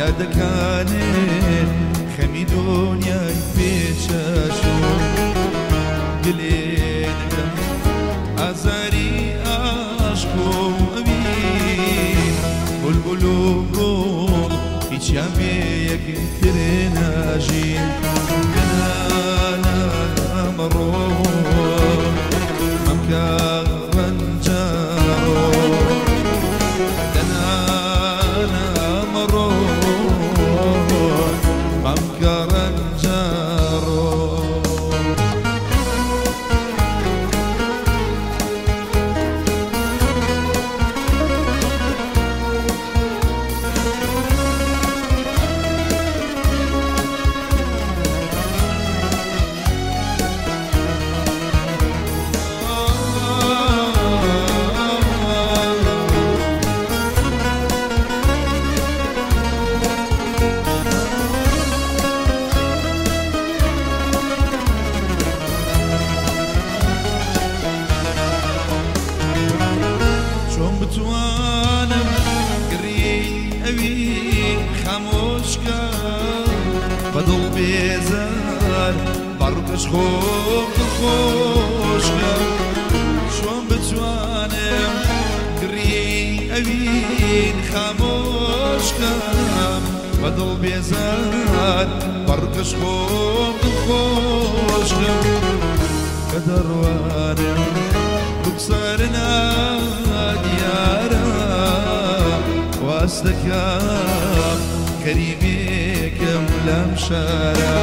پیادەکانێ خەمی دنیای پێچەشوو گلێ دەکەم ئازاری عاشق و ئەوین بولبول و گوڵ هیچیان بێ یەکتر ناژین مەڕۆ مەمکە ڕەنجەڕۆ دەنانا مەڕۆ مەمکە ڕەنجەڕۆ. چۆن بتوانم گڕی ئەوین خامۆشکەم بە دڵ بێزار باڕوکەش خۆم دڵخۆشکەم چۆن بتوانم گڕی ئەوین خامۆشکەم بە دڵ بێزار باڕوکەش خۆم دڵخۆشکەم کە دەڕوانم ڕوخسارنا دیارە واستەکەم غەریبێکم لەم شارە.